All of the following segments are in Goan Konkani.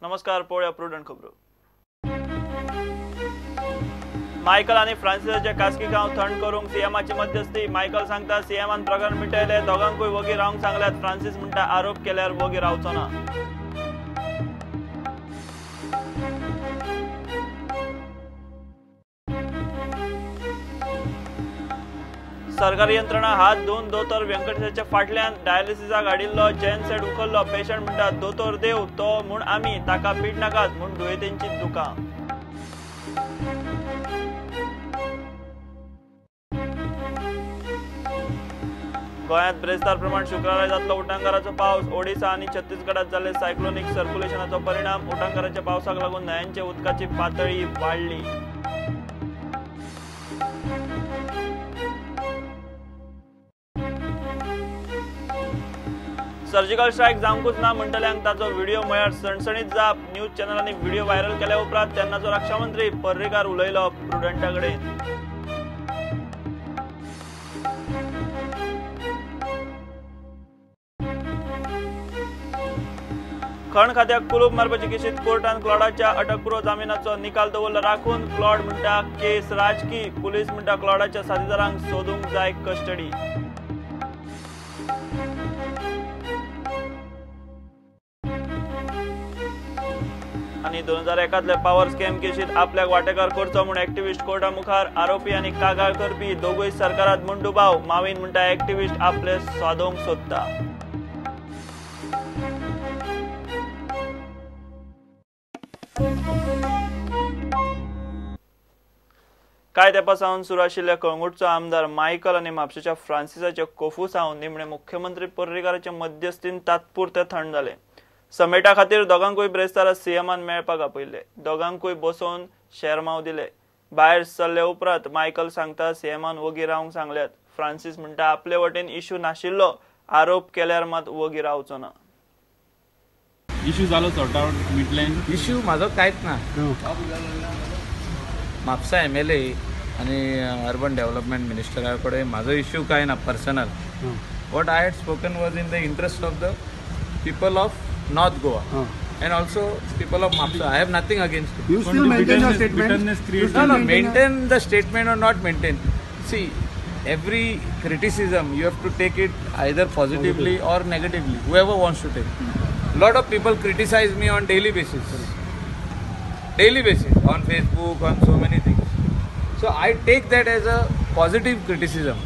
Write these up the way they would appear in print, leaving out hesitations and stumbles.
नमस्कार, पळोवया प्रुडंट खबरो. मायकल आनी फ्रांसिसाचे खासगी गांव थंड करूंक सीएमाची मध्यस्थी. मायकल सांगता सीएमान प्रकरण मिटयले, दोगांकूय वगी रावंक सांगल्यात. फ्रांसिस म्हणटा आरोप केल्यार वगी रावचो ना. सरकारी यंत्रणा हात धुवन दोतोर व्यंकटेशाच्या फाटल्यान डायलिसिसाक हाडिल्लो जेनसेट उखल्लो. पेशंट म्हणटा दोतोर देव तो म्हूण आमी ताका पीट नाकात म्हूण दुयेंतींची दुकां. गोंयांत ब्रेस्तार प्रमाण शुक्रारा जातलो उटांगाराचो पावस. ओडिसा आनी छत्तीसगडात जाल्ले सायक्लोनीक सर्क्युलेशनाचो परिणाम. उटांगाराच्या पावसाक लागून न्हंयांच्या उदकाची पातळी वाडली. सर्जिकल स्ट्रायक जावंकूच ना म्हणटल्यांक ताचो व्हिडिओ म्हळ्यार सणसणीत जाप. न्यूज चॅनलांनी व्हिडिओ व्हायरल केल्या उपरांत तेन्नाचो रक्षा मंत्री पर्रीकार उलयलो प्रुडंटा कडेन. खण खात्याक कुलूप मारपाची केशीत कोर्टान क्लॉडाच्या अटकपूर्व जामिनाचो निकाल दवरलो राखून. क्लॉड म्हणटा केस राजकी, पुलीस म्हणटा क्लॉडाच्या साथीदारांक सोदूंक जाय कस्टडी. आनी 2001 पावर स्कॅम केशीत आपल्याक वांटेकार करचो म्हूण एक्टिविस्ट कोर्टा मुखार. आरोपी आनी कागाळ करपी दोगूय सरकारात म्हूण दुबाव. मावीन म्हणटा एक्टिविस्ट आपले सादोवंक सोदता. कांय तेंपा सावन सुरू आशिल्ल्या कळंगूटचो आमदार मायकल आनी म्हापशेच्या फ्रांसिसाचे कोफुसांव निमणे मुख्यमंत्री पर्रीकाराच्या मध्यस्थीन तात्पुरते थंड जाले. समेटा खातीर दोगांकूय ब्रेस्तारा सीएमान मेळपाक आपयल्ले. दोगांकूय बसोवन शेरमाव दिले. भायर सरले उपरांत मायकल सांगता सीएमान वगी रावंक सांगल्यात. फ्रांसिस म्हणटा आपले वटेन इश्यू नाशिल्लो, आरोप केल्यार मात वगी रावचो ना. इश्यू जालो सॉर्ट आउट मिटलें? इश्यू म्हाजो कांयच ना. म्हापसा MLA आनी अर्बन डेव्हलपमेंट मिनिस्टरा कडेन म्हाजो इश्यू कांय ना personal. What I had spoken was in the interest of the people of North Goa and also people of Mapsa. I have nothing against it. You still maintain your statement? No, no, maintain the statement or not maintain. See, every criticism you have to take it either positively or negatively, whoever wants to take. Lot of people criticize me on daily basis. Daily basis, on Facebook, on so many things. So I take that as a positive criticism.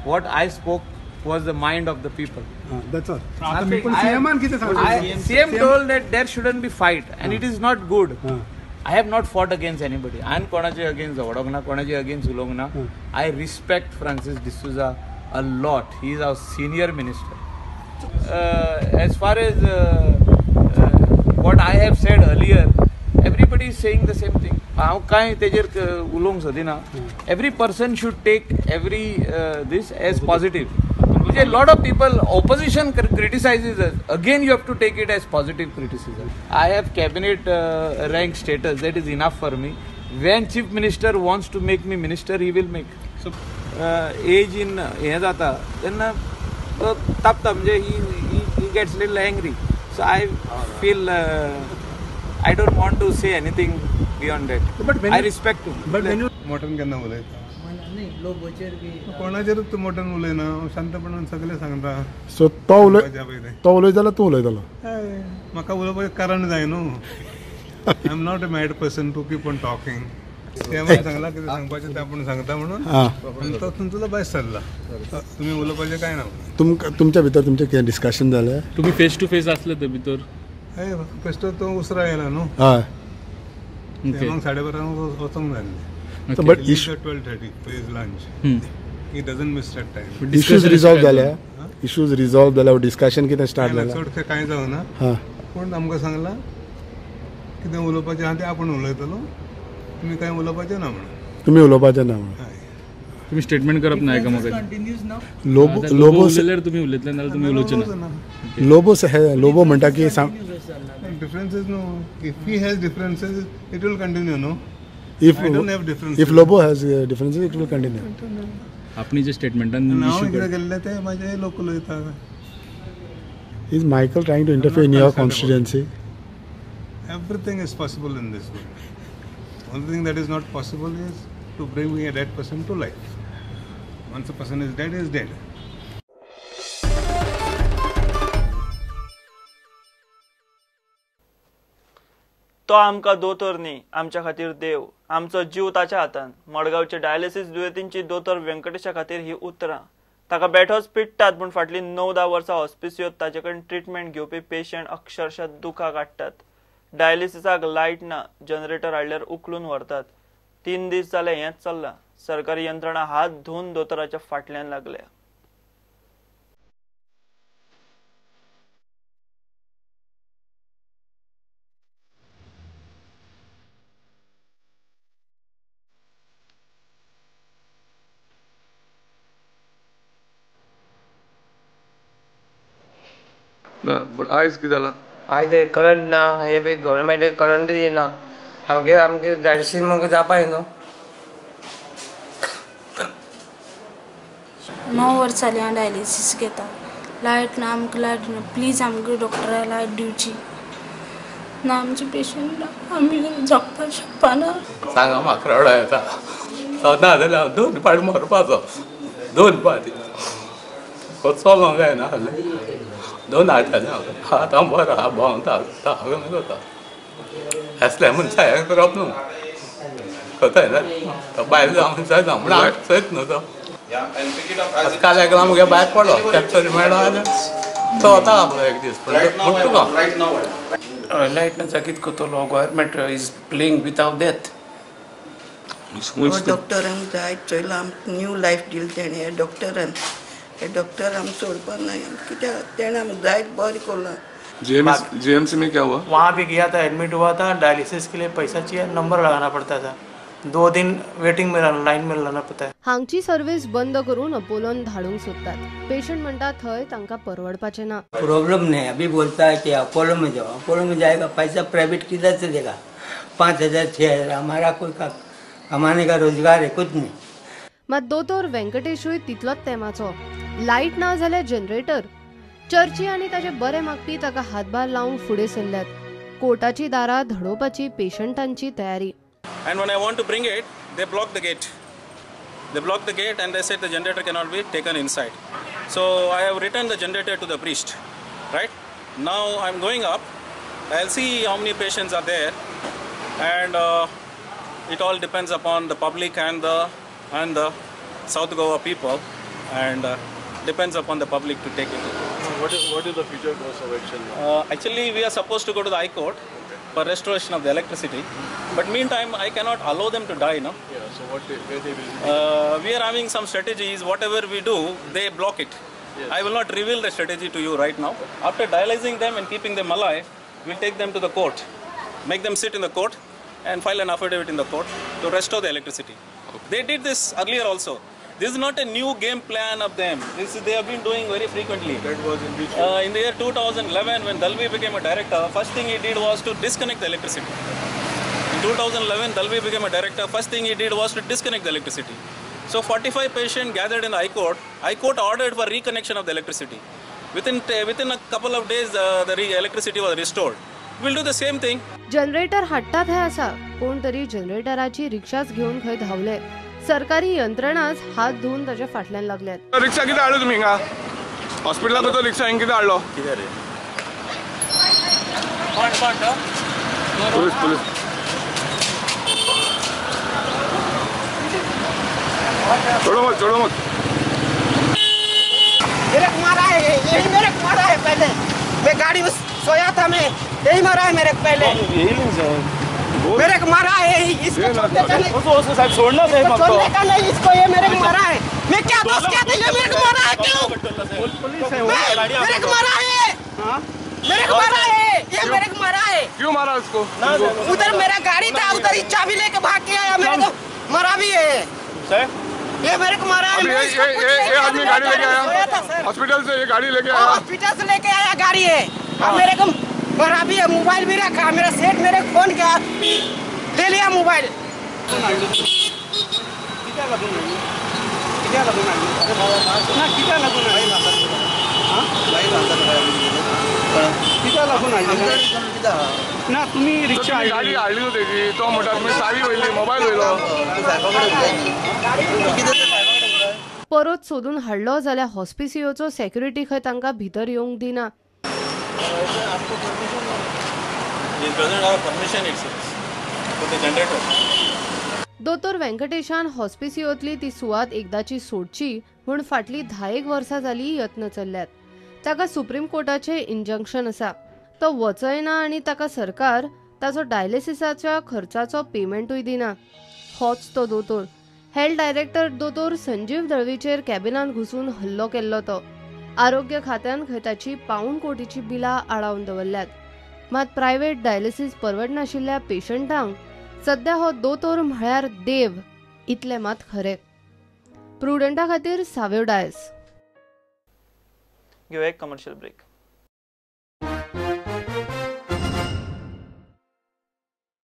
What I spoke was the mind of the people. That's all. CM told that there shouldn't be fight and it is not good. I have not fought against anybody. I am konache against झगडोंक ना, konache against उलोवंक ना. I respect Francis D'Souza a lot. He is our senior minister. As far as what I have said earlier, everybody is saying the same thing. हांव कांय तेजेर उलोवंक सोदिना. Every person should take every this as positive. A lot of people, opposition criticizes us. Again, you have to take it as positive criticism. I have cabinet rank status. That is enough for me. When chief minister wants to make me minister, he will make. So, age in हे जाता तेन्ना तो तापता, म्हणजे he gets little angry. So I feel I don't want to say anything beyond that. But I respect him. But when you मोठ्यान केन्ना उलयता? लोबोचेर बी कोणाचेरूच तूं मोठ्यान उलयना, शांतपणान सगळें सांगता. सो तो उलयता जाल्यार तूं उलयतलो? म्हाका उलोवपाचें कारण जाय न्हू. I am not a mad person to keep on talking. तें सांगलां कितें सांगपाचें तें आपूण सांगता म्हणून आनी तो तुजो भायर सरला. तुमी उलोवपाचें कांय ना. तुमच्या भितर तुमचें कितें डिस्कशन जालें? तुमी फेस टू फेस आसले ते भितर? हय, फेस टू तो उसरां येयला न्हू. हय, मग 12:30 वचोंक जाय. So, but issue 12:30 for his lunch. He doesn't miss that time. Issues resolve जाल्या? Issues resolve जाल्या, डिस्कशन कितें स्टार्ट जालें? चड कांय जावना. पूण आमकां सांगलां कितें उलोवपाचें आहा तें आपूण उलयतलो, तुमी कांय उलोवपाचें ना म्हणून. तुमी उलोवपाचें ना म्हणून. तुमी स्टेटमेंट करप ना एकामेकाचेर? लोबो उलयल्यार तुमी उलयतले, नाल्यार तुमी उलोवचे ना. लोबो लोबो म्हणटा की differences no. If he has differences it will continue no. If I don't have differences. If Lobo has differences, it will continue. आपणी जे स्टेटमेंटान हांव कितें केल्लें तें म्हाजे लोक उलयता. Is Michael trying to interfere in your constituency? Everything is possible in this world. Only thing that is not possible is to bring a dead person to life. Once a person is dead, he is dead. तो आमकां दोतोर न्ही, आमच्या खातीर देव. आमचो जीव ताच्या हातान. मडगांवचे डायलिसीस दुयेंतींची दोतोर व्यंकटेशा खातीर ही उतरां. ताका बेठोच पिडटात, पूण फाटलीं 9-10 वर्सां हॉस्पिसियोत ताचे कडेन ट्रिटमेंट घेवपी पेशंट अक्षरशः दुखां काडटात. डायलिसिसाक लायट ना, जनरेटर हाडल्यार उखलून व्हरतात. 3 दीस जाले हेंच चल्लां. सरकारी यंत्रणा हात धुवन दोतोराच्या फाटल्यान लागल्या. ना, बट आयज कितें जालां? आयज करंट ना, हे बी गव्हर्मेंट करंट दिना. आमगे आमगे डायलिसीस म्हाका जावपाक न्हू. 9 वर्सां जालीं हांव डायलिसीस घेता. लायट ना, आमकां लायट ना. प्लीज आमकां डॉक्टरा लायट दिवची ना. आमचे पेशंट आमी जगपाक शकपाना. सांगा म्हाका रडो येता. ना जाल्यार हांव 2 फावट मरपाचो, 2 फावटी चलोंक जायना आसलें. 2 हातांनी आतां बरो आहा, भोंवता सगळें जाता. असल्या मनशाक करप न्हू, कथाय ना बायल जावं मनशाक जावं म्हूण हांव सयत न्हू तो. काल एकला मुगे भायर पडलो, कॅप्चर मेळ्ळो जाल्यार तो वता आपलो एक दीस म्हण तुका. लायट ना जागीत करतलो. Government is playing with our death. डॉक्टरांक जाय चोयलां, आमकां न्यू लायफ दिली तेणें. डॉक्टरान हे डॉक्टर आम सोडपा ना, कित्याक तेणें आमकां जायत बरें केलां. जीएमसी में क्या हुआ? वहाँ भी गया था, एडमिट हुआ था. डायलिसिस के लिए पैसा चाहिए, नंबर लगाना पड़ता था. 2 दिन वेटिंग में लाइन में रहना पड़ता है. हांगची सर्व्हिस बंद करून अपोलोन धाडूंक सोदतात. पेशंट म्हणटा थंय तांकां परवडपाचें ना. प्रॉब्लम नहीं, अभी बोलता है कि अपोलो में जाओ. अपोलो में जाएगा, पैसा प्राइवेट किधर से देगा? 5,000 6,000. हमारा कोई का कमाने का रोजगार है कुछ नहीं. मात दोतोर व्यंकटेशूय तितलोच तेमाचो. लायट ना जाल्यार जनरेटर. चर्ची आनी ताचे बरे मागपी ताका हातभार लावंक फुडें सरल्यात. कोर्टाची दारां धडोवपाची पेशंटांची तयारी. And when I want to bring it, they block the gate. They block the gate and they said the generator cannot be taken inside. So I have returned the generator to the priest. Right? Now I'm going up. I'll see how many patients are there, and it all depends upon the public and the South Goa people, and depends upon the public to take it. So what is the future course of action now? Actually, we are supposed to go to the High Court for restoration of the electricity, but meantime I cannot allow them to die, no? Yeah, so what they, where they will be? We are having some strategies. Whatever we do, they block it. Yes. I will not reveal the strategy to you right now. After dialyzing them and keeping them alive, we'll take them to the court, make them sit in the court and file an affidavit in the court to restore the electricity. Okay. They did this earlier also. This is not a new game plan of them. This is, they have been doing very frequently. That was in which year? In the year 2011, when Dalvi became a director, first thing he did was to disconnect the electricity. In 2011, Dalvi became a director. First thing he did was to disconnect the electricity. So 45 patients gathered in the High Court. High Court ordered for reconnection of the electricity. Within a couple of days, the electricity was restored. We'll do the same thing. Generator हाडटा थंय आसा, कोण तरी जनरेटराची रिक्षाच घेवन खंय धांवले. सरकारी यंत्रणाच हात धुवन ताच्या फाटल्यान लागल्यात. रिक्षा कितें हाडलो तुमी हिंगा? हॉस्पिटलाक वचो रिक्षा हिंगा कितें हाडलो? कितें रे? पुलीस पुलीस छोड़ो मत, छोड़ो मत. मेरे को मारा है, यही मेरे को मारा है. पहले मैं गाड़ी में सोया था, मैं यही मारा है मेरे को. पहले मेरे को मारा है इसको, छोड़ने का नहीं, छोड़ना छोड़ने का नहीं इसको. ये मेरे को मारा है. मैं क्या दोष क्या था? ये मेरे को मारा है क्यों? मेरे को मारा है, मेरे को मारा है, ये मेरे को मारा है. क्यों मारा इसको? उधर मेरा गाड़ी था, उधर ही चाबी लेके भाग के आया, मेरे को मारा भी है ये मेरे को मारा है। ये आदमी गाड़ी लेके आया हॉस्पिटल से, ये गाड़ी लेके आया हॉस्पिटल से लेके आया गाड़ी है। अब मेरे को मारा भी है, मोबाइल भी रखा, मेरा सेठ मेरे फोन किया ले लिया मोबाइल। लागून हाडली ना तुमी रिक्षा गाडी हाडली न्हू तेजी तो म्हणटा तुमी चावी वयली मोबायल वयलो. परत सोदून हाडलो जाल्यार हॉस्पिसियोचो सेक्युरिटी खंय तांकां भितर येवंक दिना. दोतोर वेंकटेशान हॉस्पिसियोतली ती सुवात एकदाची सोडची म्हूण फाटली 10 वर्सां जाली यत्न चल्ल्यात. ताका सुप्रीम कोर्टाचें इंजंक्शन आसा. तो वचयना आनी ताका सरकार ताचो डायलिसिसाच्या खर्चाचो पेमेंटूय दिना. होच तो दोतोर हेल्थ डायरेक्टर दोतोर संजीव दळवीचेर कॅबिनांत घुसून हल्लो केल्लो तो. आरोग्य खात्यान खंय ताची 0.25 कोटीची बिलां आडावन दवरल्यात. मात प्रायव्हेट डायलिसिस परवडनाशिल्ल्या पेशंटांक सध्या हो दोतोर म्हळ्यार देव इतलें मात खरें. प्रुडंटा खातीर सावेव डायस. घेवया एक कमर्शियल ब्रेक.